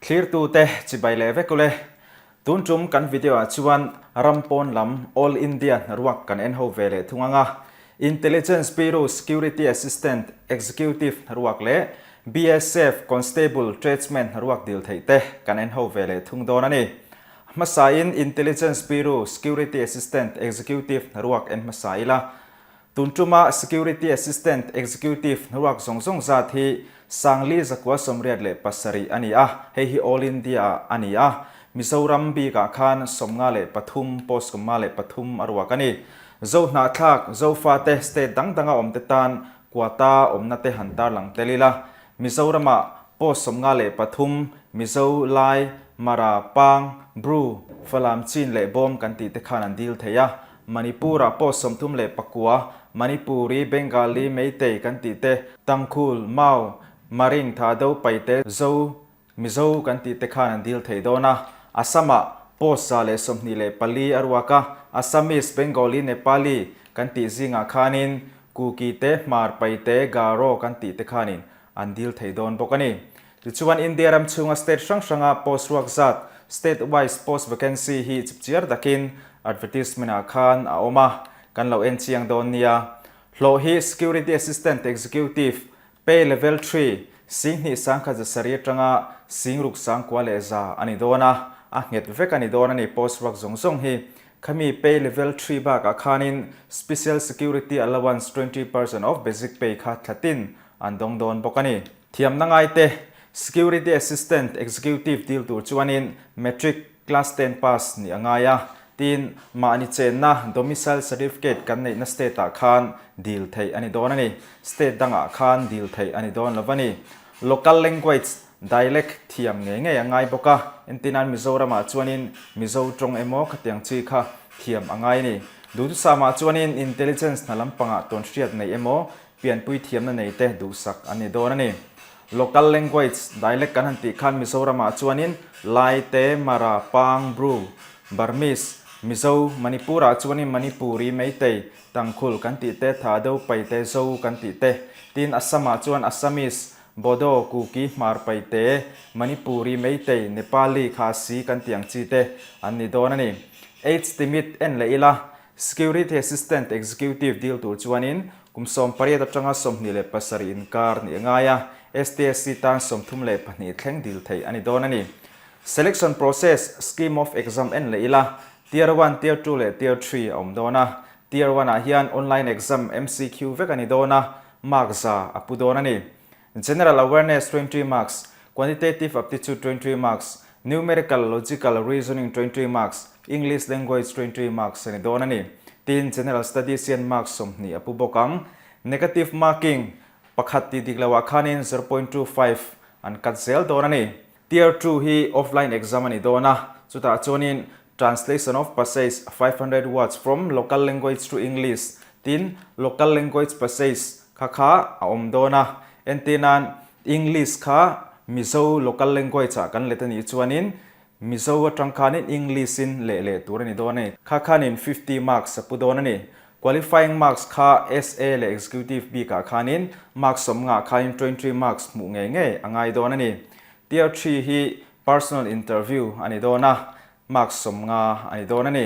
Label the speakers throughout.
Speaker 1: Thlirtute chibai leh vek ule. Tun tum kan video ah chuan ram pawn lam All India hnaruak kan en ho ve leh thung ang a. Intelligence Bureau Security Assistant Executive hnaruak leh BSF Constable Tradesman hnaruak dil theih te kan en ho ve leh thung dawn a ni. Hmasain Intelligence Bureau Security Assistant Executive hnaruak en hmasa ila. Tun tuma Security Assistant Executive hnaruak zawng zawng zat hi Sangli zakua 87 a ni a, hei hi All India ah a ni a. Mizoram bikah khan 53 post 53 a ruak a ni. Zo hnahthlak, Zofate state dang danga awmte tan quota awmna te han tarlang tel ila. Mizoramah post 53, Mizo, Lai, Mara, Pang, Bru, Falam, Chin leh Bawm kan tih te khan an dil thei a. Manipur-ah post 39, Manipuri, Bengali, Meitei kan tih te, Tangkhul, Mau, Maring, Thado, Paite, Zo, Mizo kan tih te khan an dil thei dawn a. Assam-ah post 124 a ruak a, Assamese, Bengali, Nepali kan tih zingah khanin Kuki te, Hmar, Paite, Garo kan tih te khanin an dil thei dawn bawk a ni. Tichuan India ram chhunga state hrang hranga post ruak zat, state wise post vacancy, hi chipchiar takin advertisement ah khan a awm a, kan lo en chiang dawn nia. Hlawh hi Security Assistant Executive, Pay Level Three, 2170 atanga 6100 a ni dawn a, a nghet vek a ni dawn a ni post ruak zawng zawng hi. Khami Pay Level Three bakah khanin Special Security Allowance 20% of Basic Pay kha thlatin an dawng dawn bawk a ni. Thiamna ngaite, Security Assistant Executive dil tur chuanin Matric Class Ten pass nih a ngai a, tin mahni chenna Domicile Certificate kan neihna state ah khan dil theih a ni dawn a ni. State dangah khan dil theih a ni dawn lo va ni. Local language, dialect, thiam ngei ngei a ngai bawk a, entirnan Mizoramah chuanin Mizo tawng emaw khatiang chi kha thiam a ngai a ni. Duhthusam-ah chuanin intelligence hna lampangah tawnhriat nei emaw Pianpui thiamna nei te duhsak an ni dawn a ni. Local language, dialect kan han tih khan Mizoramah chuanin Lai te, Mara, Pang, Bru, Burmese, Mizo, Manipurah chuanin Manipuri, Meitei, Tangkhul kan tih te, Thado, Paite, Zo kan tih te. Tin, Assamah chuan Assamese, Bodo, Kuki, Hmar, Paite, Manipuri, Meitei, Nepali, Khasi kan tih ang chi te an ni dawn a ni. Age limit en leh ila, Security Assistant Executive dil tur chuanin kum 18 atanga 27 inkar nih a ngai a, STSC tan 32 thleng dil theih a ni dawn a ni. Selection process, Scheme of Exam en leh ila, Tier one, Tier two leh Tier three a awm dawn a. Tier one ah hian online exam MCQ vek a ni dawn a, mark 100 a pu dawn a ni. General Awareness 20 marks, Quantitative Aptitude 20 marks, Numerical Logical Reasoning 20 marks, English Language 20 marks a ni dawn a ni. Tin, General Studies hian marks 20 a pu bawk ang. Negative marking pakhat tih dik loah khanin 0.25 an cut zel dawn a ni. Tier two hi offline exam a ni dawn a, chutah chuanin Translation of passage 500 words from local language to English tin local language passage kha kha a awm dawn a, entirnan English kha Mizo local language ah kan let a nih chuanin Mizo atang khanin English in leh leh tur a ni dawn a ni. Kha khanin 50 marks a pu dawn a ni. Qualifying marks kha SA leh Executive bikah khanin marks 50 khanin 20 marks hmuh ngei ngei a ngai dawn a ni. Tier three hi Personal interview a ni dawn a, marks 50 a ni dawn a ni.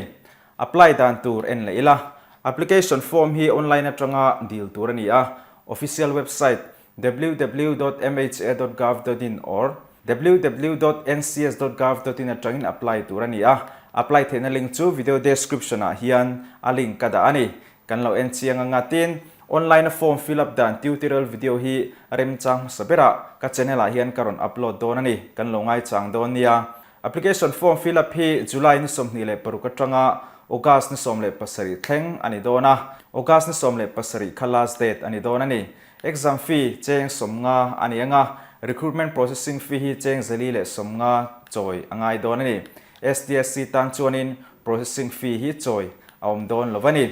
Speaker 1: Apply dan tur en leh ila. Application form hi online atanga dil tur a ni a, official website www dot mha dot gov dot in or www dot ncs dot gov dot in atangin apply tur a ni a. Apply theihna link chu video description ah hian a link ka dah a ni. Kan lo en chiang anga tin, online a form fill up dan tutorial video hi remchang hmasa berah ka channel ah hian ka rawn upload dawn a ni, kan lo ngaichang dawn nia. Application form fill up hi July ni 26 atanga August ni 17 thleng a ni dawn a, August ni 17 kha last date a ni dawn a ni. Exam fee cheng 50 a ni anga, recruitment processing fee hi cheng 450 chawi a ngai dawn a ni. STSC tan chuanin processing fee hi chawi a awm dawn lo a ni.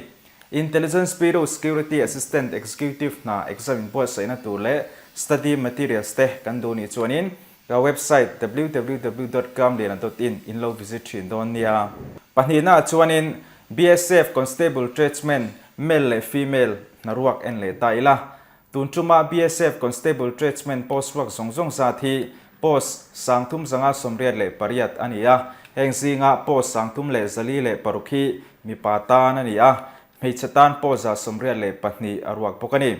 Speaker 1: Intelligence Bureau Security Assistant Executive hna exam inbuatsaihna tur leh study materials te kan duh nih chuanin ka website www dot kamliana dot in in lo visit thin dawn nia. Pahnihna ah chuanin BSF Constable Tradesman male leh female hna ruak en leh ta ila. Tun tuma BSF Constable Tradesman post ruak zawng zawng zat hi Post 338 a ni a, heng zinga post 346 hi mipa tan a ni a, hmeichhe tan post 182 a ruak bawk a ni.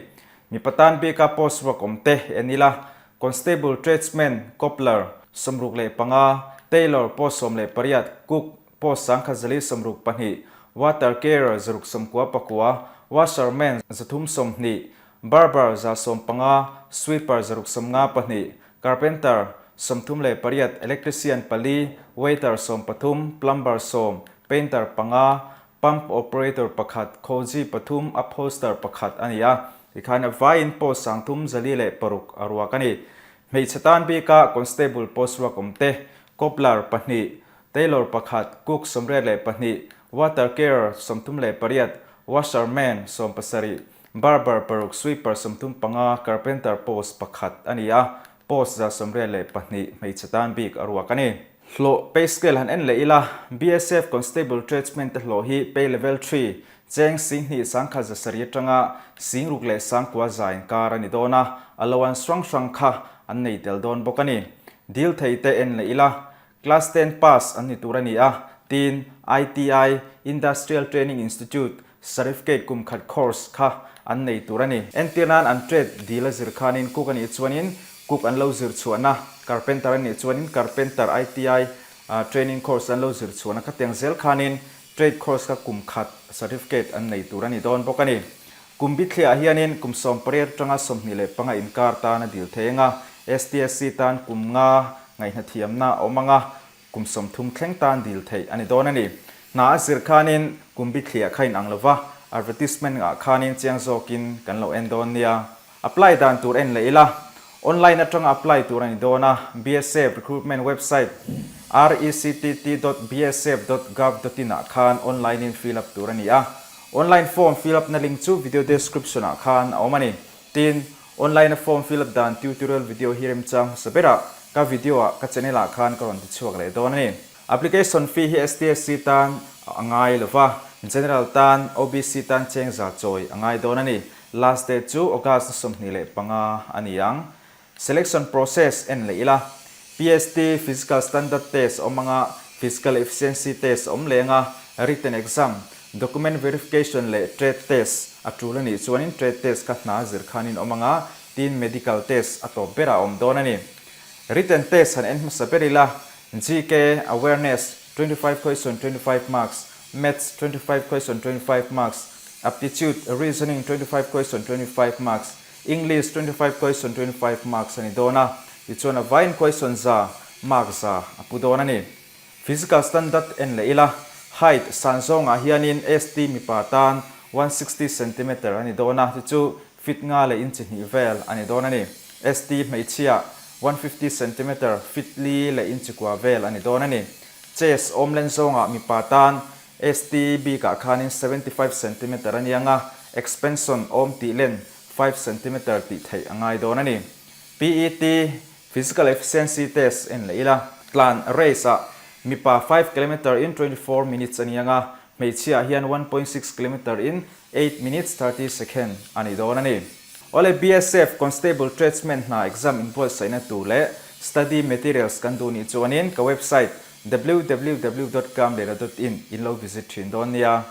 Speaker 1: Mipa tan bika post ruak awm te en ila, Constable Tradesman, Cobbler, 65, Tailor post 18, Cook post 1162, Water Carrier 699, Washerman 320, Barber 150, Sweeper 652, Carpenter 38, Electrician pali, Waiter 13, Plumber sawm, Painter panga, Pump Operator pakhat, Khawzi pathum, Upholster pakhat a ni a. Tikhan a vaiin post 3406 a ruak a ni. Hmeichhe tan bika Constable post ruak awm te, Cobbler pahnih, Tailor pakhat, Cook 82, Water Carrier 38, Washerman 70, Barber paruk, Sweeper 35, Carpenter post pakhat a ni a, post 182 hmeichhe tan bik a ruak a ni. Hlawh pay scale han en leh ila, BSF Constable Tradesman te hlawh hi pay level three, cheng 20 700 atanga 6000 leh 9000 za inkar a ni dawn a, allowance hrang hrang kha an nei tel dawn bawk a ni. Dil thei te en leh ila, Class ten pass an ni tur a ni a, tin ITI, Industrial Training Institute, certificate kum khat course kha an nei tur a ni. Entir nan an trade dil a zir khanin cook a nih chuanin cook an lo zir chhuahna, carpenter a nih chuanin carpenter ITI training course an lo zir chhuahna kha tiang zel khanin trade course kha kum khat certificate an nei tur a ni dawn bawk a ni. Kum bithliah hianin kum 18 atanga 25 inkar tan a dil thei anga, STSC tan kum nga ngaihna thiamna a awm anga, kum 30 thleng tan dil theih a ni dawn a ni. Hna a zir khanin kum bithliah kha inang lova, advertisement ah khanin chiang zawkin kan lo en dawn nia. Apply dan tur en leh ila, online atanga apply tur a ni dawn a, BSF recruitment website rectt dot bsf dot gov dot in ah khan online in fill up tur a ni a. Online form fill up na link chu video description ah khan a awm a ni. Tin, online a form fill up dan tutorial video hi remchang hmasa berah ka video ah ka channel ah khan ka rawn ti chhuak leh dawn a ni. Application fee hi STSC tan a ngai lova, General tan, OBC tan cheng za chawi a ngai dawn a ni. Last date chu August na 25 a ni ang. Selection process en leh ila, PST, Physical Standard Test, awm anga, Physical Efficiency Test awm leh anga, Written Exam, Document Verification leh Trade Test a tul a nih chuanin Trade Test kha hna zir khanin awm anga, tin Medical Test a tawp berah a awm dawn a ni. Written Test han en hmasa ber ila, GK, Awareness, 25 question 25 marks, Maths, 25 question 25 marks, Aptitude, Reasoning, 25 question 25 marks, English, 25 question 25 marks a ni dawn a, tichuan a vaiin question za, mark za a pu dawn a ni. Physical standard en leh ila, height san zawngah hianin ST mipa tan 160 centimeter a ni dawn a, chu chu Feet nga leh inchi hnih vel a ni dawn a ni. ST hmeichhia, 150 centimeter, feet li leh inchi kua vel a ni dawn a ni. Chest awm len zawngah mipa tan ST bikah khanin 75 centimeter a ni ang a, expansion awm tih len 5 centimeter tih theih a ngai dawn a ni. PET, Physical Efficiency Test, en leh ila, tlan, race, ah mipa 5 kilometer in 24 minutes a ni ang a, hmeichhia ah hian 1.6 kilometer in 8 minutes 30 second a ni dawn a ni. Awle BSF Constable Tradesman hna exam inbuatsaihna tur leh study materials kan duh nih chuanin ka website www dot kamlera dot in in lo visit thin dawn nia.